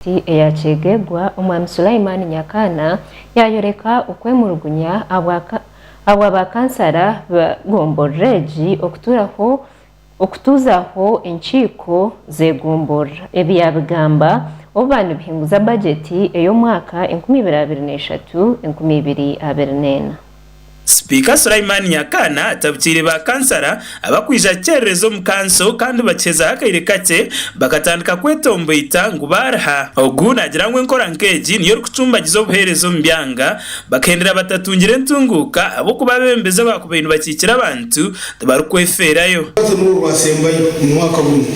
Eya Kyegegwa, Omwami Sulaiman Nyakaana yaayoreka okwemurugunya ahabwa ba kansara ba gomborora egi okutuuzaho enkiiko z'egomborora. Ebi yaabigamba obu baanibihinguza bajeti ey'omwaka 2023, 2024. Sipiika Sulaiman Nyakaana atabukiire ba kansara abakwija kukyerereza omu kanso kandi bakihezaho akaire kakye bakatandika kwetomboita ngu baariha. Ogu naagira ngu enkora nk'egi niyo erikucumbagiza obuheereza omu byanga bakahendera batatungire entunguuka ahabw'okuba abeebembezi abakubaire nibakiikira abantu tibarikwefeerayo. Orubazo nirwo rwasembayo omu mwaka gunu,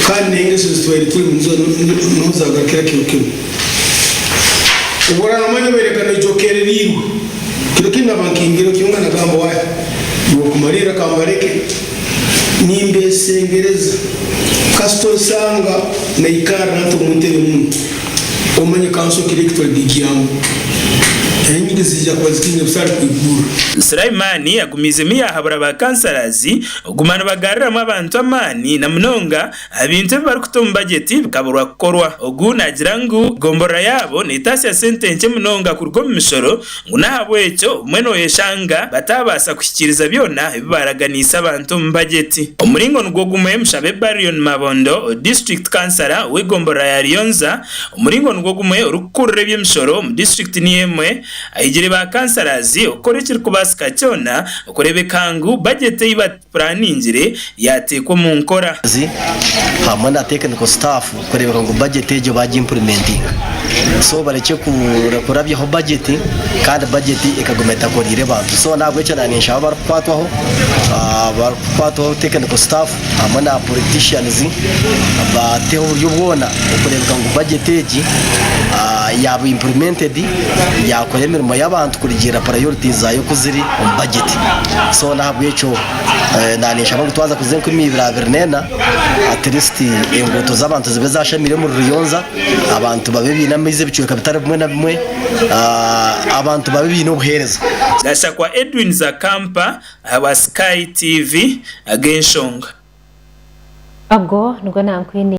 kandi n'engeso ezi tubaire turimu nizo niho zagarukira kiro kinu. Obworaba nomanya obaire nka noija okereriirwe. Kiro kinu naba nkingire kyonka nagamba wahe iwe okumalirra kambaleke. Nimbesengereza kasita osanga naikarra nti omu ntebe munu omanye kanso kiro eki toligiigyamu. Enyigi ziija kuba zikingire busa arikwigurra. Sulaiman agumiizemu yaahabura ba councillors okuguma nibagaruramu abantu amaani na munonga aha bintu ebi barikuta omu bajeti bikaburwa kukorwa. Ogu naagira ngu gomborora yaabo neetaasya sente nkye munonga kuruga omu mishoro ngu n'ahabw'ekyo obumwe nooyeshanga bataabaasa kuhikiiriza byona ebi baaraganiise abantu omu bajeti. Omuringo nigwo gumwe, Mushabe Barion Mabondo, disiturikiti kansara ow'egomborora ya Riyonza, omuringo nigwo gumwe orikukurira eby'emishoro omu disiturikiti niyo emwe, ahigire ba kansarazi okukora ekirikubaasika kyona okureebeka ngu bajeti ei Puraaningire yaateekwa omu nkora. Hamwe na technical staff kureebeka ngu budget egyo baagi implementinga. So barekye kurabyaho budget kandi budget ekaguma etakoriire bantu. So nahabwekyo naanye ninshaba abarikukwatwaho, abarikukwatwaho technical staff hamwe na politicians bateho oburyo bwona okureebeka ngu budget egi yaaba implemented yakora emirimo y'abantu kurugiirira priorities zaayo oku ziri omu budget. So n'ahabw'ekyo naninshaba ngu twaza kuza 2024 at least enguuto z'abantu zibe zashamire omuri Ruyonza, abantu babe baine amaizi ebicweka bitari bimwe na bimwe, abantu babe baine obuheereza. Gashakwa Edwin Zakampa ahabwa Sky TV ag'enshonga. Ago nigo nankwiniire.